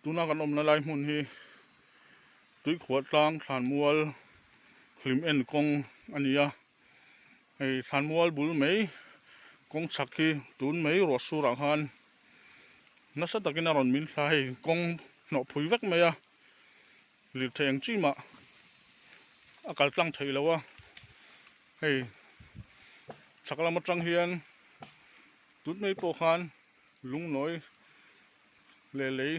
Tuna kan awmna lai hmun hi tuikhuah tlang thlanmual hlim en kawng a ni a, hei thlanmual bul mai kawng chhak hi tun mai ruah surah khan nasa takin a rawn min thla hei kawng hnawh phui vek mai a, lirthei ang chi mah a kal tlang theih loh a, hei chhak lam atang hian tun mai pawh khan lungnawi leh lei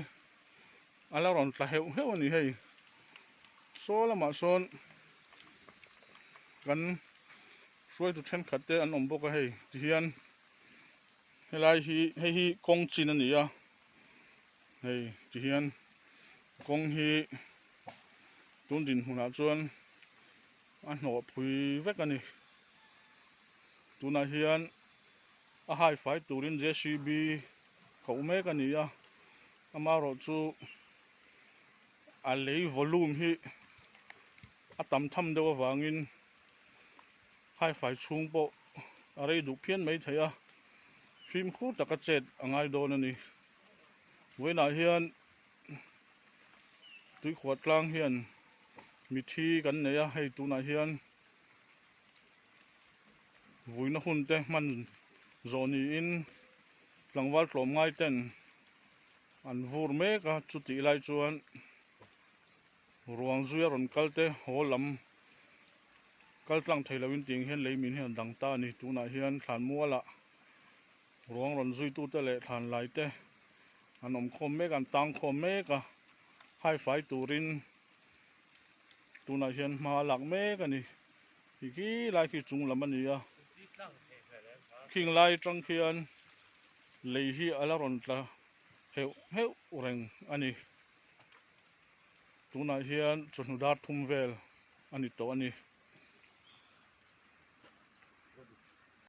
a la rawn tla heuh heuh a ni hei saw lamah sawn kan hruaitu thenkhat te an awm bawk a hei tihian helai hi hei hi kawng chin a ni a hei tihian kawng hi tun dinhmunah chuan a hnawh phui vek a ni tunah hian a hai fai turin J C B koh mek a ni a amaherawhchu a lei volume hi a tam tham deuh avangin hai fai chhung pawh a rei duh phian mai thei a fimkhur taka chet a ngai dawn a ni vawiinah hian tuikhuah tlang hian mithi kan nei a hei tunah hian vuina hun te hman zawh niin tlangval tlawm ngai ten an vur mek a chutih lai chuan ruang zuia rawn kal te haw lam kal tlang thei loin tiang hian lei min hian a dang ta a ni tunah hian thlanmualah ruang rawn zuitute leh thlan lai te an awm khawm mek a an tang khawm mek a hai fai turin tunah hian hma a lak mek a ni ti khi lai khi chung lam a ni a khing lai atang khian lei hi a la rawn tla heuh heuh reng a ni tunah hian chawhnu dar thum vel a ni tawh a ni.